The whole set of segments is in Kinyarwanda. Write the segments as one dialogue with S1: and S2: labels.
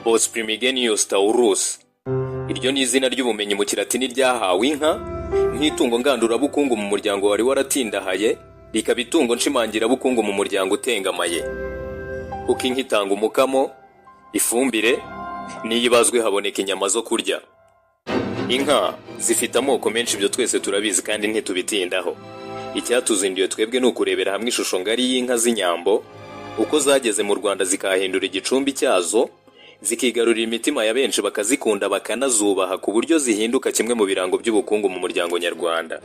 S1: Bos primigenius taurus. Iryo ni izina ry'ubumenyi mu Kilatini ryahawe inka nk'itungo ngandurabukungu mu muryango wari waratindahaye, rikaba itungo nshimangirabukungu mu muryango utengamaye. Kuko inka itanga umukamo, ifumbire, n'iyo ibazwe haboneka inyama zo kurya. Inka zifite amoko menshi, ibyo twese turabizi kandi ntitubitindaho. Icyatuzinduye twebwe ni ukurebera hamwe ishusho ngari y'inka z'Inyambo, uko zageze mu Rwanda zikahindura igicumbi cyazo, zikigarurira imitima ya benshi bakazikunda bakanazubaha ku buryo zihinduka kimwe mu birango by'ubukungu mu muryango nyarwanda.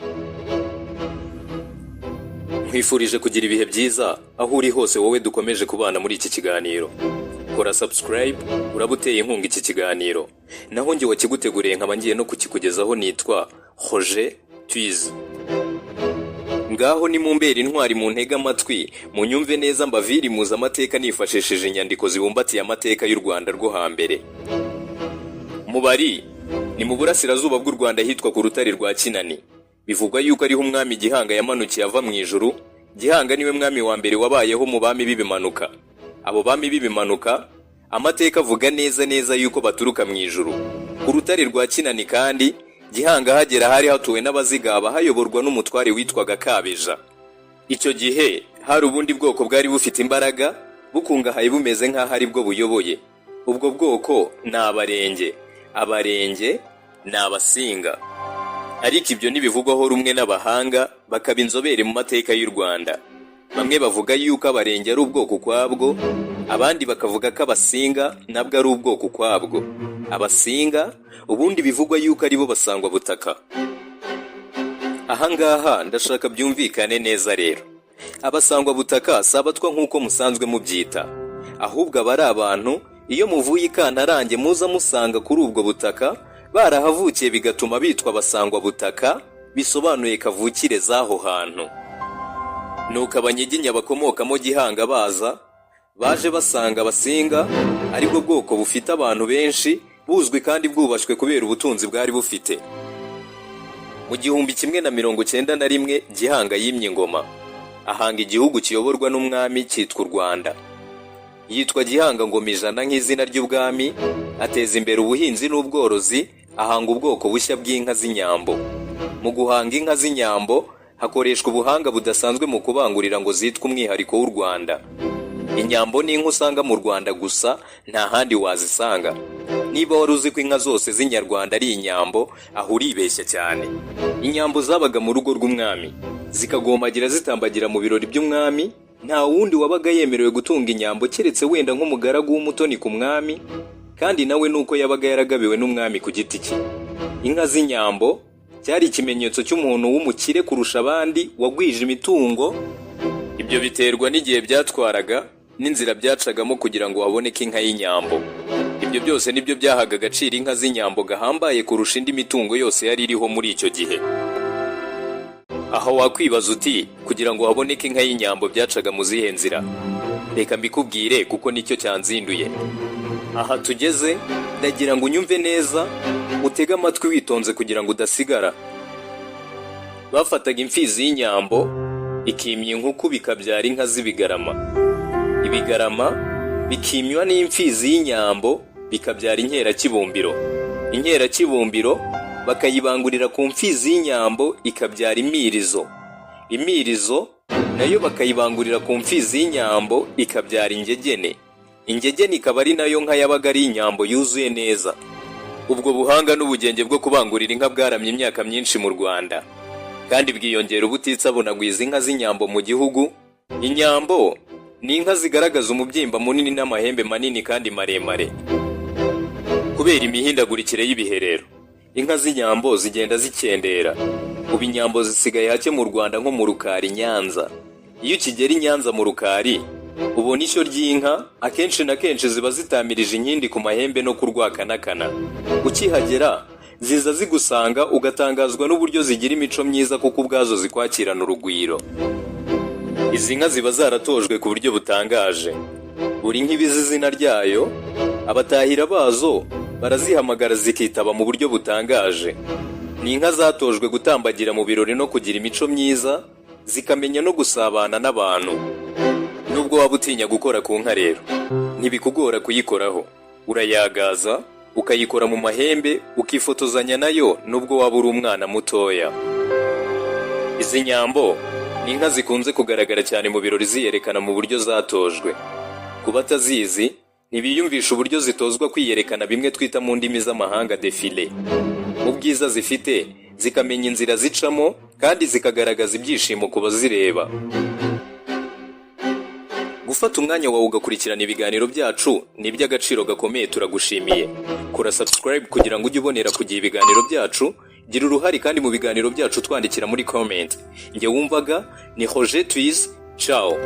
S1: Nkwifurije kugira ibihe byiza aho uri hose, wowe dukomeje kubana muri iki kiganiro. Kora subscribe, uraba uteye inkunga iki kiganiro. Naho njye wakiguteguriye nkaba ngiye no kukikugezaho nitwa Roger Twize. Ngaho nimumbere intwari, muntege amatwi, munyumve neza, mbavire muzi amateka nifashishije inyandiko zibumbatiye amateka y'u Rwanda rwo hambere. Mubari ni mu burasirazuba bw'u Rwanda hitwa ku rutare rwa Kinani. Bivugwa yuko ariho umwami Gihanga yamanukiye ava mu ijuru. Gihanga niwe mwami wa mbere wabayeho mu bami b'ibimanuka. Abo bami b'ibimanuka amateka avuga neza neza yuko baturuka mu ijuru. Ku rutare rwa Kinani kandi Gihanga hagera hari hatuwe n'Abazigaba, hayoborwa n'umutware witwaga Kabeja. Icyo gihe hari ubundi bwoko bwari bufite imbaraga, bukungahaye, bumeze nk'aho ari bwo buyoboye. Ubwo bwoko ni Abarenge. Abarenge ni Abasinga. Ariko ibyo ntibivugwaho rumwe n'abahanga bakaba inzobere mu mateka y'u Rwanda. Bamwe bavuga yuko Abarenge ari ubwoko ukwabwo, abandi bakavuga ko Abasinga nabwo ari ubwoko ukwabwo. Abasinga ubundi bivugwa yuko aribo basangwa butaka. Ahangaha ndashaka byumvikane neza rero. Abasangwa butaka si Abatwa nk'uko musanzwe mubyita, ahubwo aba ari abantu iyo muvuye i Kantarange muza musanga kuri ubwo butaka barahavukiye, bigatuma bitwa abasangwa butaka, bisobanuye kavukire z'aho hantu. Nuko Abanyiginya bakomokamo Gihanga baza, baje basanga Abasinga aribwo bwoko bufite abantu benshi, buzwi kandi bwubashywe kubera ubutunzi bwari bufite. Mu 1191 Gihanga yimye ingoma, ahanga igihugu kiyoborwa n'umwami cyitwa u Rwanda. Yitwa Gihanga Ngoma Ijana nk'izina ry'ubwami, ateza imbere ubuhinzi n'ubworozi, ahanga ubwoko bushya bw'inka z'Inyambo. Mu guhanga inka z'Inyambo hakoreshwa ubuhanga budasanzwe mu kubangurira ngo zitwe umwihariko w'u Rwanda. Inyambo ni inka usanga mu Rwanda gusa, nta handi wazisanga. Niba wari uzi ko inka zose z'Inyarwanda ari Inyambo, aho uribeshya cyane. Inyambo zabaga mu rugo rw'umwami, zikagomagira zitambagira mu birori by'umwami. Nta wundi wabaga yemerewe gutunga inyambo keretse wenda nk'umugaragu w'umutoni ku mwami, kandi nawe nuko yabaga yaragabiwe n'umwami ku giti cye. Inka z'Inyambo cyari ikimenyetso cy'umuntu w'umukire kurusha abandi, wagwije imitungo. Ibyo biterwa n'igihe byatwaraga n'inzira byacagamo kugira ngo haboneke inka y'Inyambo. Ibyo byose nibyo byahaga agaciro inka z'Inyambo gahambaye kurusha indi mitungo yose yari iriho muri icyo gihe. Aho wakwibaza uti: kugira ngo haboneke inka y'Inyambo byacaga mu zihe nzira? Reka mbikubwire kuko nicyo cyanzinduye. Aha tugeze ndagira ngo unyumve neza, utege amatwi witonze kugira ngo udasigara. Bafataga imfizi y'Inyambo ikimya inkuku, bikabyara inka z'Ibigarama. Ibigarama bikimywa n'imfizi y'Inyambo, bikabyara Inkerakibumbiro. Inkerakibumbiro bakayibangurira ku mfizi y'Inyambo, ikabyara Imirizo. Imirizo nayo bakayibangurira ku mfizi y'Inyambo, ikabyara Ingegene. Ingegene ikaba ari nayo nka yabaga ari Inyambo yuzuye neza. Ubwo buhanga n'ubugenge bwo kubangurira inka bwaramye imyaka myinshi mu Rwanda, kandi bwiyongera ubutitsa, bunagwiza inka z'Inyambo mu gihugu. Inyambo ni inka zigaragaza umubyimba munini n'amahembe manini kandi maremare. Kubera imihindagurikire y'ibihe rero, inka z'Inyambo zigenda zikendera. Ubu Inyambo zisigaye hake mu Rwanda, nko mu Rukari Nyanza. Iyo ukigera i Nyanza mu Rukari ubona ishyo ry'inka, akenshi na kenshi ziba zitamirije inkindi ku mahembe no ku rwakanakana. Ukihagera ziza zigusanga, ugatangazwa n'uburyo zigira imico myiza, kuko ubwazo zikwakirana urugwiro. Izi nka ziba zaratojwe ku buryo butangaje. Buri nka iba izi izina ryayo, abatahira bazo Barazihamagara zikitaba mu buryo butangaje. Ni inka zatojwe gutambagira mu birori no kugira imico myiza, zikamenya no gusabana n'abantu. Nubwo waba utinya gukora ku nka rero, ntibikugora kuyikoraho. Urayagaza, ukayikora mu mahembe, ukifotozanya nayo nubwo waba uri umwana mutoya. Izi nyambo ni inka zikunze kugaragara cyane mu birori, ziyerekana mu buryo zatojwe. Ku batazizi, ntibiyumvisha uburyo zitozwa kwiyerekana, bimwe twita mu ndimi z'amahanga défilé. Mu bwiza zifite, zikamenya inzira zicamo kandi zikagaragaza ibyishimo ku bazireba. Gufata umwanya wawe ugakurikirana ibiganiro byacu ni iby'agaciro gakomeye, turagushimiye. Kora subscribe kugira ngo ujye ubonera ku gihe ibiganiro byacu. Gira uruhare kandi mu biganiro byacu, twandikira muri comment. Njye wumvaga ni Roger Twiz. Ciao.